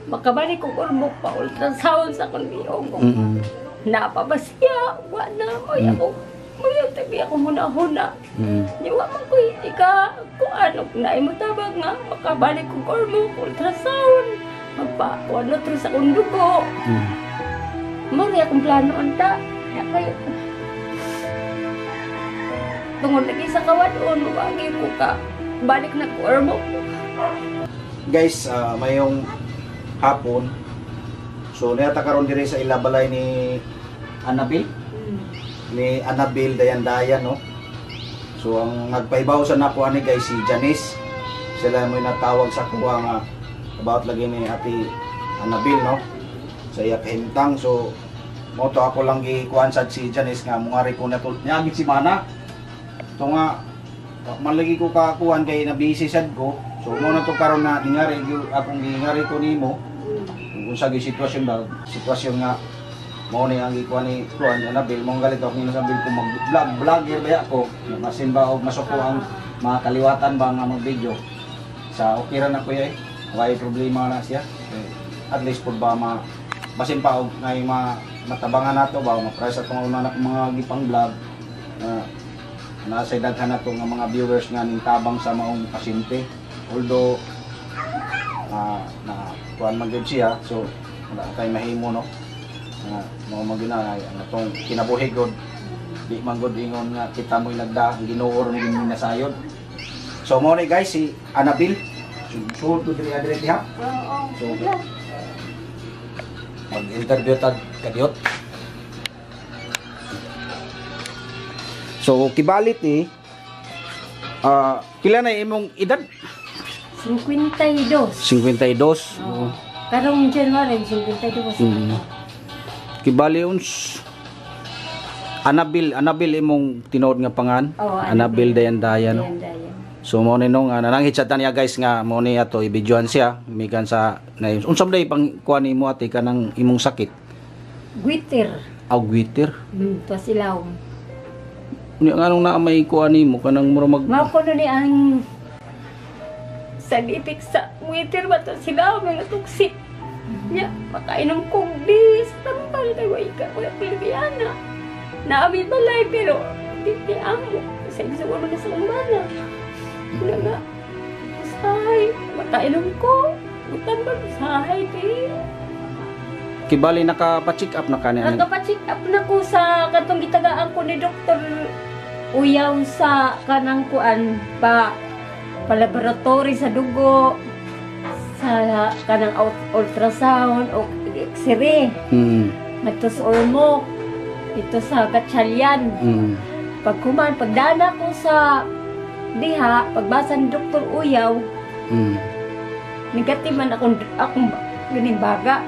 Makabalik kong Ormoc pa ultrasound sa akong liog. Napa ba siya? Wa na mo ako. Mo tabi ako huna-huna. Di wa man ko ika kung ano na imo tabang nga makabalik kong Ormoc ultrasound. Magpa kuan na sa akong dugo. Mo ri akong plano unta. Ya kay tungod lagi sa kawadon, wagi ko ka balik na ko Ormoc. Guys, mayong hapon. So niata karon diri sa ila balay ni Annabel, ni Annabel Dayandayan, no. So ang nagpahibaw sa nako ani guys si Janice. Sila mo natawag sa kuha nga about lagi ni Ate Annabel, no, sa iya kahimtang. So mo to ako lang gikuan sad si Janice nga mungari ko na tul niya si mana. To nga man lagi ko kakuan kay na busy sad ko. So mo na to karon na dingari akong gingari ko nimo kung unsa gyud sitwasyon ba, sitwasyon nga mao ni ang gikuan ni kuan Annabel. Mo galit ako nga sabi ko mag vlog vlogger ba ako, masin ba og masuko ang mga kaliwatan ba nga mag video sa okay ra na kuya eh. Way problema na siya. Eh, at least pud ba ma basin pa og nay ma matabangan nato ba ma-price atong una na mga gipang vlog na nasa daghan nato nga mga viewers nga ning tabang sa maong pasyente. Although na kuan man gyud siya, so wala tay mahimo, no, nga mao man gyud na ang atong kinabuhi gud, di man gud ingon nga kita mo'y nagda ang Ginoo ra mo nasayod. So mo ni guys si Annabel, so to diri adre diha. Oo. So mag-interview tag kadiyot. So kibalit ni kila na imong edad? 52. 52. Oo. Karong January 52. Kibali uns Annabel, Annabel imong tinuod nga pangan. Oo, Annabel Dayandayan, no? Dayandayan. So mo ni no nga nananghit sa tanya guys nga mo ni ato i-videohan siya mikan sa na unsa man pang kuan nimo ate kanang imong sakit? Gwitter. Aw, gwitter. To silaw. Unya nganong naa may kuan nimo kanang mura mag Mao ko ni ang sa ipik sa gwitter ba to silaw mga toxic. Nya makainom kog bis tambal kay way ka wala pilbiana. Naami balay pero di di amo sa igsuon na sa umana. Una nga usahay makainom ko tambal usahay di. Kibali naka-check up na kani ani. Nagpa-check up na ko sa katong gitagaan ko ni Dr. Uyaw sa kanang kuan pa pa laboratory sa dugo sa kanang ultrasound o x-ray. Ngadto sa Ormoc, ito sa Gatchalian. Pagkuman, pagdana ko sa diha, pagbasa ni Dr. Uyaw, negative man akong akong ganing baga.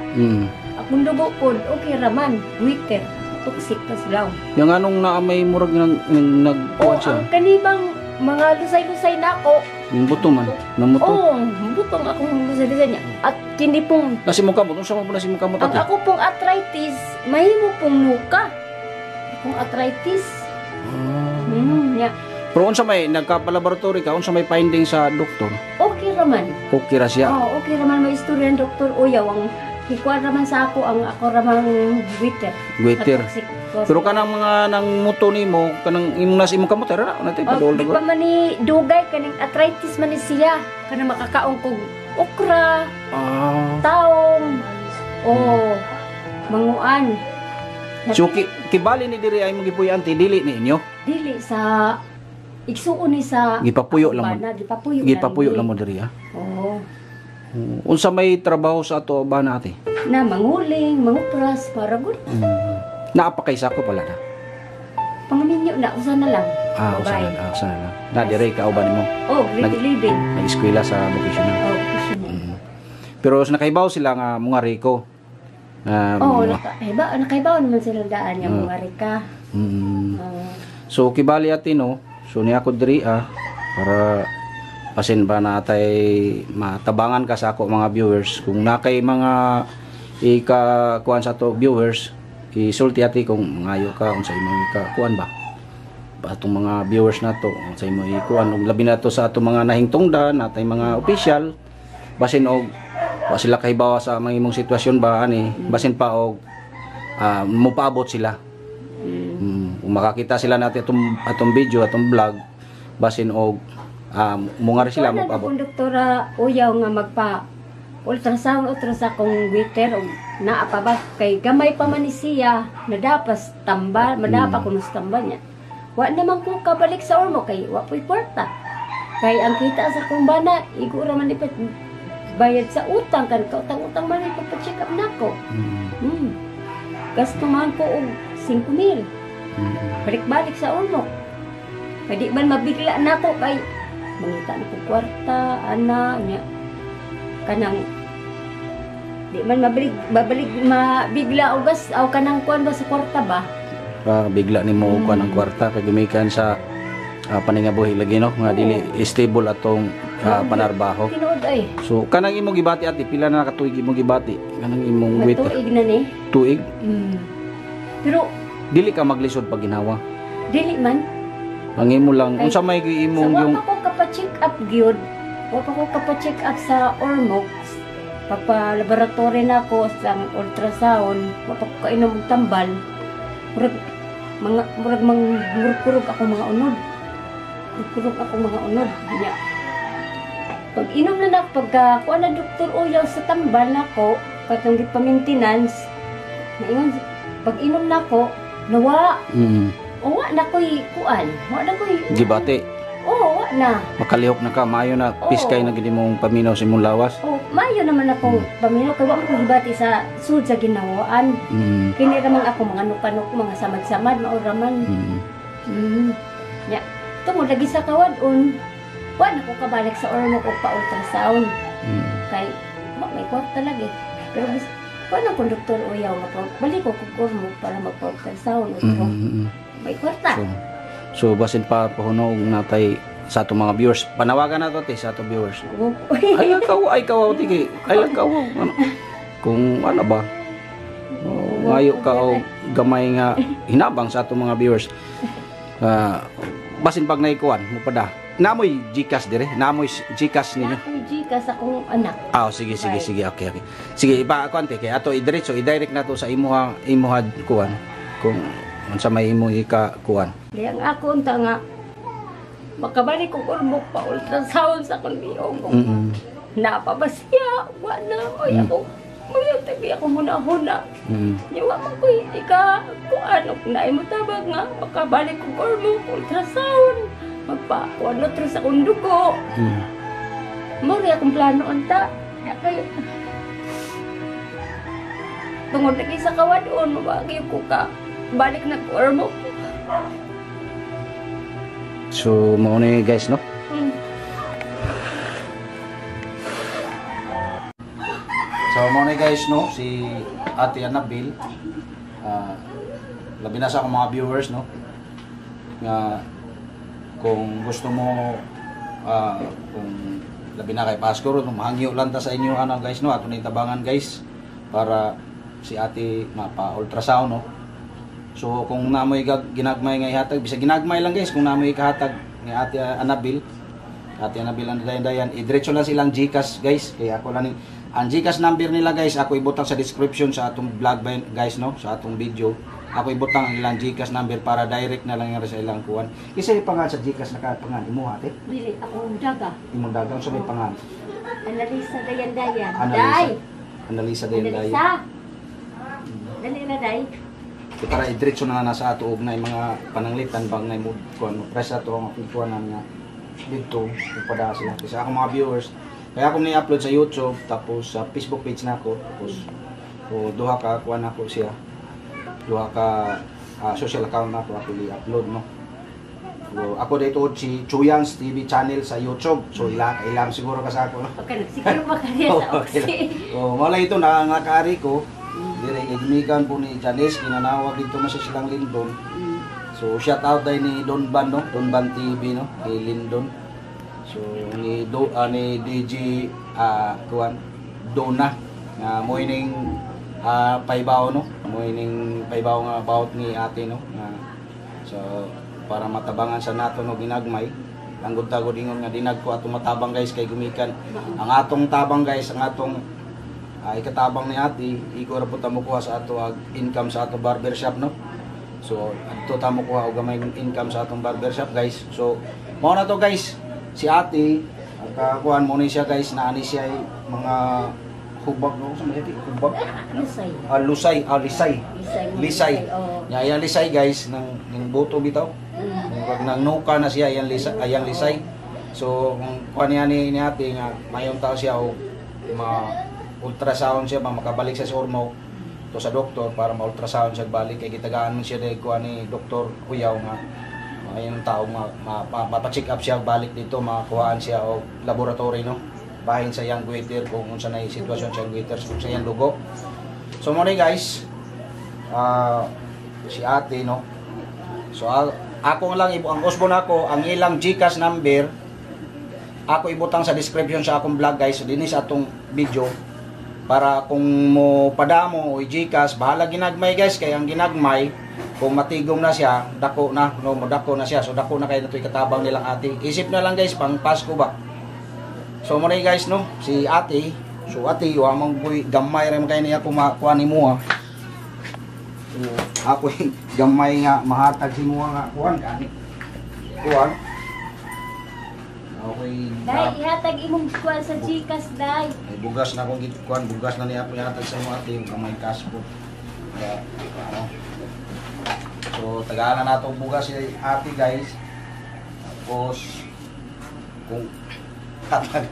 Akong dugo po, okay raman, witter, toxic tas law. Yung anong naa may murag nang nag O, kuan siya. ang kanibang mga lusay-lusay na ako. Yung buto man, namuto. Oo, butong akong lusay-lusay niya. At kini pong, Nasi mo kamot, unsa man po nasi mo kamot ang ate? ako pong arthritis, mahimo pong nuka. Akong arthritis. Nya. Pero unsa may nagka-laboratory ka, unsa may finding sa doktor? Okay raman. Okay ra siya. Oo, okay raman may istorya ng Dr. Uyaw. Ang hikuan raman sa ako, ang ako ramang witter. Goiter. Toxic. Pero kanang mga nang muto nimo, kanang imong nasa imong kamot ra na tay Oh, padol di pa man ni dugay kaning arthritis man ni siya. Kanang makakaon kog okra, taong, o manguan. So kibali ni diri ay mong gipuy anti dili ni inyo. Dili sa igsuon ni sa Gipapuyo lang mo. Bana, gipapuyo. Gipapuyo lang mo diri ah. Oo. Unsa may trabaho sa ato ba na ate? Na manguling, mangupras para gud. Naa pa kay sako pala na. Pangaminyo na usa na lang. Ah, usa Babae. na, usa na lang. Na dire ka uban nimo. Oh, grade 11. Nag-eskwela sa vocational. Oh, vocational. Pero sa nakaibaw sila nga mga riko. Oh, nakaibaw naman sila daan nga mga rika. So kibali ate no. So niya ako diri para pasin ba na atay matabangan ka sa ako mga viewers kung nakay mga ika kuan sa to viewers isulti ate kung mangayo ka unsa imong ika kuan ba atong mga viewers nato unsa imong ikuan ug labi nato sa atong mga nahingtungdan natay mga official basin og Wa sila kahibawa sa mga imong sitwasyon ba ani, basin pa og mupaabot sila. Kung makakita sila natin atong atong video, atong vlog, basin og mungari sila Wala na mupaabot. Kung Doktora Uyaw nga magpa ultrasound utro sa akong waiter og naa pa ba kay gamay pa man ni siya nadapas tambal madapa kuno sa tambal niya. Wa naman ko kabalik sa Ormoc kay wa po'y kwarta. Kay ang kita sa akong bana igo ra man ipat bayad sa utang kan kautang-utang man ipa-check up nako. Gasto man ko og 5,000. Balik-balik sa Ormoc. Kay di man mabigla nako kay mangita na ko kwarta ana nya kanang di man mabalik babalik mabigla og gas aw kanang kuan ba sa kwarta ba. Bigla nimo kuan ang kwarta kay gumikan sa paningabuhi lagi no nga dili stable atong panarbaho. Tinuod ay. So kanang imong gibati ate, pila na katuig imong gibati kanang imong waiter? Matuig na ni. Tuig? Pero dili ka maglisod pag ginawa. Dili man. Ang imo lang Ay, unsa may imong so, wa yung pa ko kapa-check up gyud. Wa pa ko kapa-check up sa Ormoc. Papa-laboratory na ako sa ultrasound. Wa pa ko kainom og tambal. Murag mga murag mang murag ako mga unod. Murag ako mga unod. Nya. Pag inom na na pagka kuan na Doktor Uyaw sa tambal nako katong gipa-maintenance. Naingon pag inom nako nawa. Wa na ko'y kuan. Wa na ko'y Gibati. Oo, wa na. Makalihok na ka, maayo na piskay na gid imong paminaw sa imong lawas. Oh, maayo naman akong paminaw kay wa man ko gibati sa sud sa ginawaan. Kini ra man ako mga nukanok, mga samad-samad, mao ra man. Ya, tungod lagi sa kawad-on, wa na ko kabalik sa Ormoc og pa-ultrasound. Kay wa may kwarta lagi. Pero wa na kong Doktor Uyaw nga pa, balik ko kog Ormoc para magpa-ultrasound. May kwarta. So basin pa puhuno natay sa atong mga viewers. Panawagan na to te sa atong viewers. Ay lang kaw, ay kaw tiki. Ay lang kaw. Ano? Kung ano ba? Oh, ngayo ka og gamay nga hinabang sa atong mga viewers. Basin pag naikuan mo pada. Namoy GCash dire, namoy GCash ninyo. Nakoy GCash akong anak. Ah, sige sige sige, okay okay. Sige, ipa kuan te kay ato idiretso, i-direct na to sa imuha imuha kuan. Kung unsa may imo ika kuan. Di ang ako unta nga makabalik kog Ormoc pa ultrasound sa akong liong. Napa ba siya? Wa na. Oy, ako. Mayo tabi ako muna-huna. Di wa man ko'y ika kuan og naay mo tabag nga makabalik kog Ormoc ultrasound. Magpa kuan na sa akong dugo. Mo ri akong plano unta. Kay tungod lagi sa kawadon, mabagi ko ka balik na Ormoc. So mao ni guys no. So mao ni guys no, si Ate Annabel, labi na sa akong mga viewers no, nga kung gusto mo kung labi na kay Pasko ron, mahangyo lang ta sa inyo ano guys no, ato na tabangan guys para si Ate mapa-ultrasound no. So kung namoy ginagmay nga ihatag, bisag ginagmay lang guys, kung namoy ikahatag ni Ate Annabel, Ate Annabel ang dayan-dayan, idiretso lang silang GCash guys. Kaya ako lang ang GCash number nila guys, ako ibutang sa description sa atong vlog guys no, sa atong video. Ako ibutang ang ilang GCash number para direct na lang sa ilang kuan. Isa yung pangan sa GCash nakapangan imo ate? Dili, ako ang daga. Imong daga unsa may pangan? Analisa Dayan-Dayan. Analisa. Day. Analisa Dayan-Dayan. Analisa. Dali na day. So, para idiretso na na sa ato og na mga pananglitan bang na mo kuan mo press ato ang akong kuanan nga didto pada sila. Kasi akong mga viewers, kaya akong ni-upload sa YouTube tapos sa Facebook page nako tapos o duha ka kuan nako siya. Duha ka social account nako ako i-upload no. So, ako dito si Chuyang's TV channel sa YouTube. So ilang siguro ka sa ako no. Okay, siguro ba kaniya sa Okay. oksi. Oh, wala ito na nakaari ko. Dire gimikan po ni Janice kinanawag dito man sa silang Lindon. So shout out day ni Don Ban no, Don Ban TV no, kay Lindon. So ni do ni DJ kuan Dona nga mo ning paybaw no, mo ning paybaw nga about ni ate no nga so para matabangan sa nato no ginagmay. Langgod tagod ingon nga dinag ko atong matabang guys kay gumikan. Ang atong tabang guys, ang atong Ikatabang ni ate, igo ra pud ta mokuha sa ato ag income sa ato barbershop, no. So adto ta mokuha og gamay income sa atong barbershop, guys. So mao na to, guys. Si ate, ang kakuan mo ni siya, guys, naani siya ay mga hubag, no, sa mga hubag. Lusay. Ah, lusay, ah, lisay. Lisay. Lisay. Oo. Nya iyang lisay, guys, nang ning buto bitaw. Murag nang nuka na siya iyang lisay, ayang lisay. So kung kuan niya ni ate nga mayong tao siya og ma ultrasound siya ba, makabalik siya sa Ormoc to sa doktor para ma-ultrasound siya balik kay gitagaan man siya dahil kuan ni Doktor Huyaw nga ayun tao nga mapa-check up siya balik dito, makuhaan siya og laboratory, no, bahin sa iyang goiter kung unsa na yung sitwasyon sa iyang goiter, sa iyang dugo. So mo ni, guys, si ate, no. So ako lang ibu ang usbon ako ang ilang GCash number ako ibutang sa description sa akong vlog, guys, dinhi sa atong video, para kung mo padamo o GCash, bahala ginagmay, guys, kay ang ginagmay kung matigom na siya, dako na, no, mo dako na siya. So dako na kay na katabang nilang ate, isip na lang, guys, pang Pasko ba. So mo na, guys, no, si ate. So ate, wa man koy gamay ra man kay niya kung makuha nimo, ha. So ako gamay nga mahatag si mo nga kuan gani kuan. Okay. Day, ihatag imong kuan sa GCash, day. Ay, bugas na akong gikuan, bugas na niya ako ihatag sa imo, ate, yung kamay cash po. Kaya, ano. So tagaan na nato bugas si ate, guys. Tapos kung hatag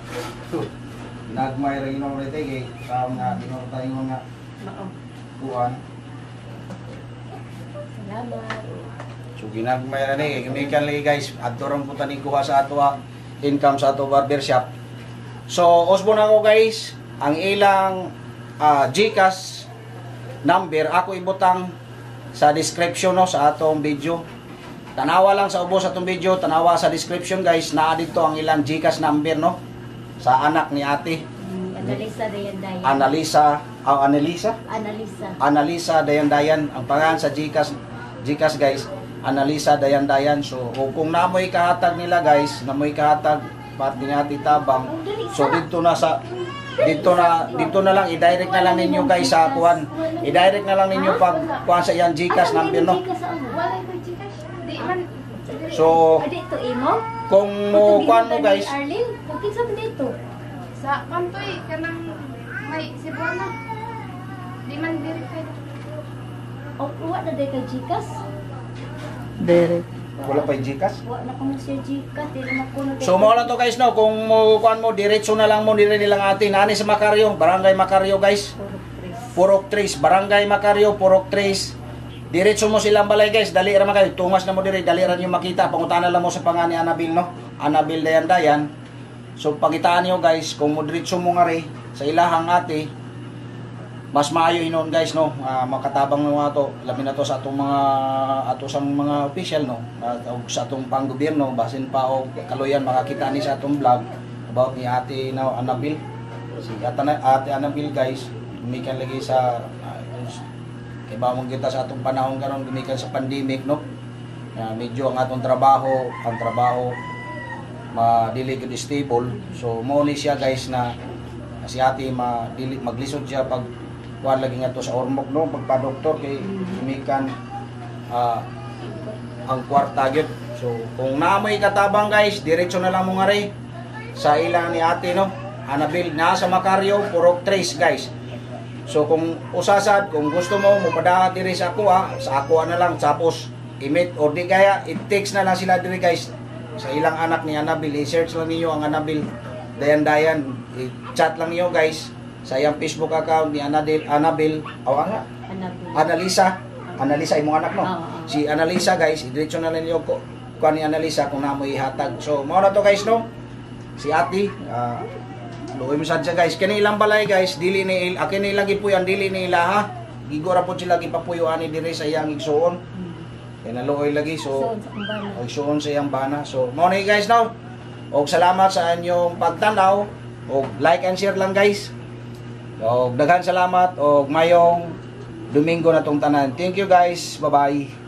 nagmay ra ginoo ni kay sa nga ginoo tayo nga Mao. Kuan. Salamat. So ginagmay ra ni kay gamikan lagi, guys. Adto ra po tani kuha sa ato income sa ato barbershop. So usbon ako, guys, ang ilang GCash number ako ibutang sa description, no, sa atong video. Tanawa lang sa ubos atong video, tanawa sa description, guys, naa dito ang ilang GCash number, no, sa anak ni ate. Analisa Dayan Dayan. Analisa, oh, Analisa? Analisa. Analisa Dayan-Dayan ang pangalan sa GCash, GCash, guys, Analisa Dayan-Dayan. So o kung namoy kahatag nila, guys, namoy kahatag pat ni ate tabang. Oh, dali So sa. dito na lang i-direct na lang ninyo, guys, sa kuan, i-direct na lang ninyo pag kuan sa iyang GCash number, no. Wala ko Gcash. Di man. So Adi to imo? Kung mo kuan mo, guys, Arlene, kung kinsa man dito? Sa kantoy kanang may Cebuana. Di man diri kay. O wa na day kay GCash? Direct. Wala pa yung GCash. Wa na kuno siya GCash, di na kuno. So mo lang to, guys, no, kung mo kuan mo, diretso na lang mo dire nilang ate nani sa Macario, Barangay Macario, guys. Purok tres. Purok 3, Barangay Macario, Purok 3. Diretso mo silang balay, guys, dali ra man kayo. Tungas na mo dire, dali ra niyo makita. Pangutana lang mo sa pangan ni Anabil, no. Anabil Dayan Dayan. So pagitaan niyo, guys, kung mo diretso mo nga ri sa ilahang ate, mas maayo hinuon, guys, no. Makatabang mo ato, labi na to sa atong mga ato sang mga official, no. Og sa atong panggobyerno, basin pa og kaluyan makakita ni sa atong vlog about ni Ate na Anabil. Si Ate Anabil, guys, gumikan lagi sa kay bamong kita sa atong panahon karon gumikan sa pandemic, no. Medyo ang atong trabaho, ang trabaho ma dili gud stable. So mo ni siya, guys, na si ate ma dili maglisod siya pag kuan lagi nga to sa Ormoc, no, pagpa-doktor kay gumikan ang kwarta gyud. So kung naamoy katabang, guys, diretso na lang mo nga rin sa ilang ni ate, no. Anabil na sa Macario, Purok 3, guys. So kung usasad, kung gusto mo mopada diri sa ako na lang, tapos i-meet or di kaya i-text na lang sila diri, guys, sa ilang anak ni Anabil. I-search lang niyo ang Anabil Dayan-Dayan. I-chat lang niyo, guys, sa iyang Facebook account ni Anabil Anabil o ano Anabil. Analisa, Analisa imong anak, no. Oo, oo. Si Analisa, guys, idiretso na lang niyo ko kuan ni Analisa kung namo ihatag. So mao na to, guys, no. Si ate, luoy mo sad siya, guys. Kini ilang balay, guys, dili ni kini ilang gipuyan, dili ni ila, ha. Gigo ra pod sila gipapuyo ani dire sa iyang igsuon. Kay naluoy lagi, so Soon sa kumbana. Og igsuon sa iyang bana. So mao na, guys, no. Og salamat sa inyong pagtanaw og like and share lang, guys. Og daghan salamat og mayong Domingo na tong tanan. Thank you, guys. Bye-bye.